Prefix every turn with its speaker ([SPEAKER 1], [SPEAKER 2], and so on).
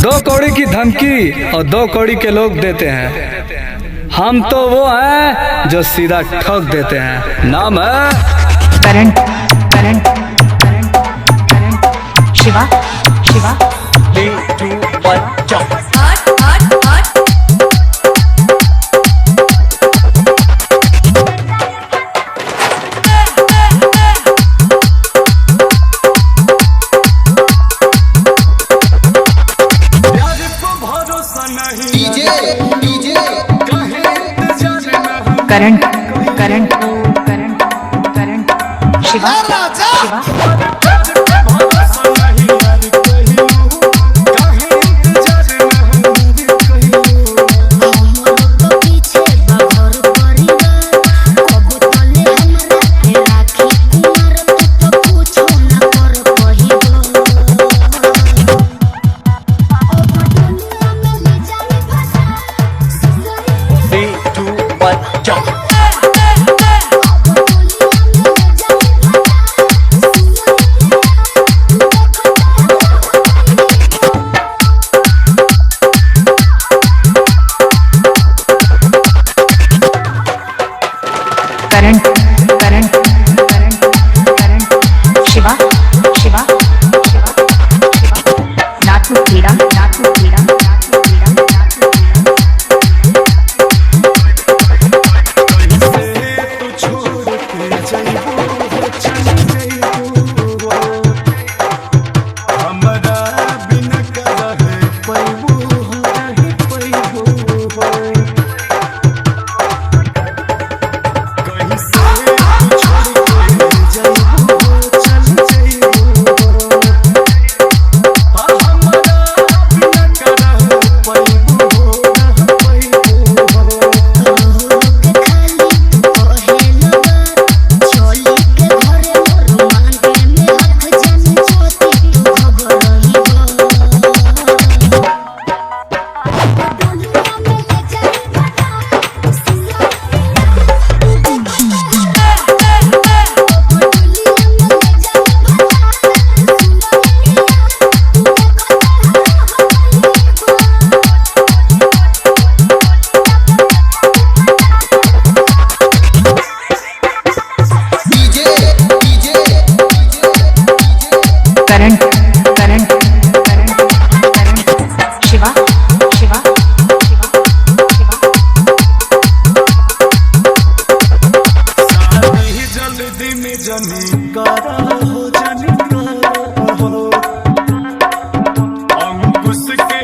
[SPEAKER 1] दो कौड़ी की धमकी और दो कौड़ी के लोग देते हैं। हम तो वो हैं जो सीधा ठोक देते हैं। नाम है
[SPEAKER 2] Karan Karan Karan Karan Shiva Shiva
[SPEAKER 3] 3, 2, 1, jump.
[SPEAKER 4] DJ DJ
[SPEAKER 2] Karan Karan Karan Karan Shiva Shiva
[SPEAKER 5] पीछे बाहर परिवार कबो तले हमरा के राखी कुमार तू तो पूछो ना कर कहिबो ओ बटुलिया में ले जाई फसा सुसरी।
[SPEAKER 3] 3, 2, 1, jump.
[SPEAKER 5] ओ बटुलिया में ले जाई फसा सुसरी तू देखो।
[SPEAKER 2] Karan Karan Karan Karan Shiva Shiva Shiva Shiva Nathu Kheda Nathu Kheda Nathu Kheda Nathu Kheda.
[SPEAKER 5] के खाली तू कहेलो बात चली के घरे मोर मांगे में हक जन ज्योति तू घबरहिबो डोलिया में ले जाई फटा सुना तू देखो डोलिया में ले जाई फटा सुना तू देखो।
[SPEAKER 4] DJ DJ
[SPEAKER 2] Karan Karan Karan Karan Shiva Shiva Shiva Shiva.
[SPEAKER 6] जल्दी में जनी करा हो जनी करा हो अंकुश के